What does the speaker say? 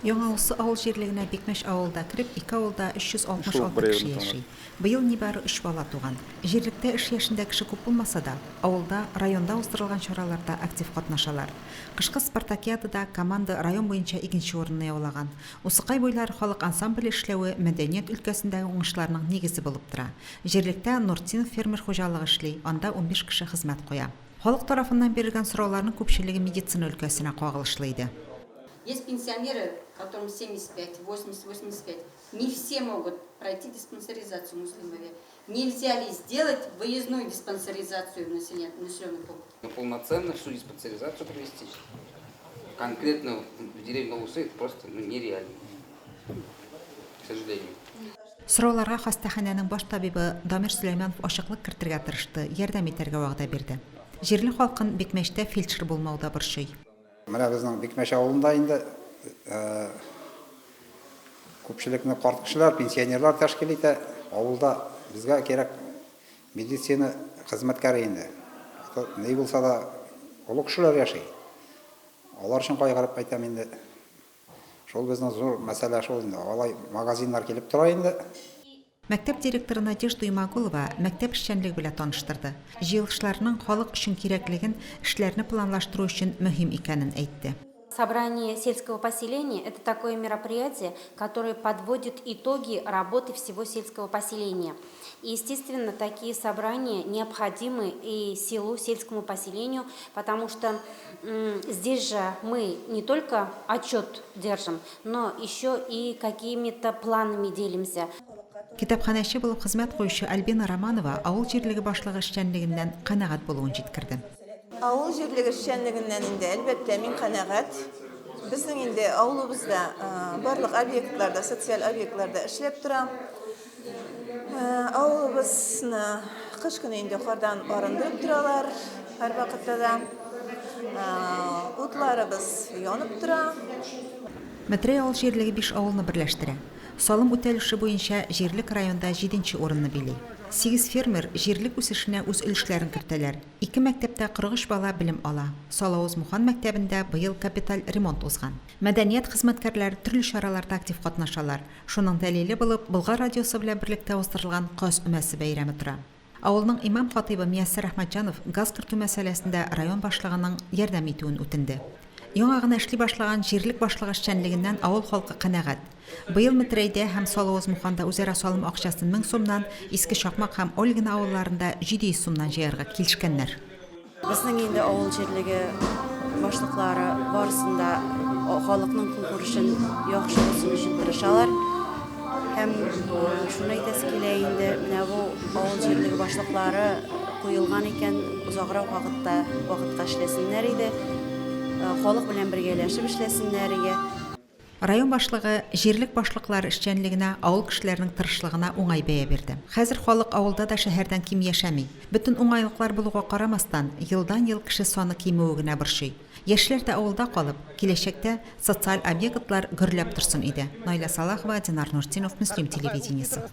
Яңа Усы авыл җирлегенә Бикмәч авылы да кереп, ике авылда 366 кеше яши. Быел нибары өч бала туган. Җирлектә эш яшендә кеше күп булмаса да, авылда, районда уздырылган чараларда актив катнашалар. Кышкы спартакиадада команда район буенча икенче урынны яулаган. Усыкай буйлары халык ансамбле эшләве мәдәният өлкәсендәге уңышларның нигезе булып тора. Җирлектә Нуртдинов фермер хуҗалыгы эшли, анда 15 кеше хезмәт куя. Халык тарафыннан бирелгән сорауларның күпчелеге медицина өлкәсенә кагылышлы иде. Есть пенсионеры, которым 75, 80, 85. Не все могут пройти диспансеризацию Муслимове. Нельзя ли сделать выездную диспансеризацию в населенный пункт? Но полноценно всю диспансеризацию провести конкретно в деревне Усы это просто ну, нереально. К сожалению. Сорауларга хастаханәнең баш табибы Дамир Сөләйманов ачыклык кертергә тырышты, ярдәм итәргә вәгъдә бирде. Җирле халкын Бикмәчтә фельдшер булмау да борчый. Менә безнең Бикмәч авылында инде күпчелекне карт кешеләр, пенсионерлар тәшкил итә. Авылда безгә кирәк медицина хезмәткәре инде. Ни булса да олы кешеләр яши. Алар өчен кайгырып әйтәм инде. Шул безнең зур мәсьәлә шул инде. Алай магазиннар килеп тора инде. Мәктәп директоры Надежда Юмагулова мәктәп эшчәнлеге белән таныштырды. Җыелышларның халык өчен кирәклеген, эшләрне планлаштыру өчен мөһим икәнен әйтте. Собрание сельского поселения – это такое мероприятие, которое подводит итоги работы всего сельского поселения. И, естественно, такие собрания необходимы и селу, сельскому поселению, потому что здесь же мы не только отчет держим, но еще и какими-то планами делимся. Китапханәче булып хезмәт куючы Альбина Романова авыл җирлеге башлыгы эшчәнлегеннән канәгать булуын җиткерде. Авыл җирлеге эшчәнлегеннән инде, әлбәттә, мин канәгать. Безнең инде авылыбызда барлык объектлар да, социаль объектлар да эшләп тора. Авылыбызны кыш көне инде кардан арындырып торалар һәрвакытта да. Утларыбыз янып тора. Метрәй авыл җирлеге биш авылны берләштерә. Салым үтәлеше буенча җирлек районда җиденче урынны били. Сигез фермер җирлек үсешенә үз өлешләрен кертәләр. Ике мәктәптә 43 бала белем ала. Салавыз-Мухан мәктәбендә быел капиталь ремонт узган. Мәдәният хезмәткәрләре төрле чараларда актив катнашалар. Шуның дәлиле булып Болгар радиосы белән берлектә уздырылган Каз өмәсе бәйрәме тора. Авылның имам-хатыйбы Мияссәр Әхмәтҗанов газ кертү мәсьәләсендә район башлыгының ярдәм итүен үтенде. Яңа гына эшли башлаган җирлек башлыгы эшчәнлегеннән авыл халкы канәгать. Быел Метрәйдә һәм Салавыз-Муханда үзара салым акчасын 1000 сумнан, Иске Чакмак һәм Ольгино авылларында 700 сумнан җыярга килешкәннәр. Безнең инде авыл җирлеге башлыклары барысын да халыкның көнкүрешен яхшы булсын өчен тырышалар. Һәм шуны әйтәсе килә инде, менә бу авыл җирлеге башлыклары куелган икән, озаграк вакытта вакытка эшләсеннәр иде. Халык белән бергәләшеп эшләсеннәр иде. Район башлыгы җирлек башлыклары эшчәнлегенә, авыл кешеләренең тырышлыгына уңай бәя бирде. Хәзер халык авылда да шәһәрдән ким яшәми. Бөтен уңайлыклар булуга карамастан, елдан-ел кеше саны кимүе генә борчый. Яшьләр дә авылда калып, киләчәктә социаль объектлар гөрләп торсын иде. Наилә Салахова, Динар Нуртдинов, Мөслим телевидениесе.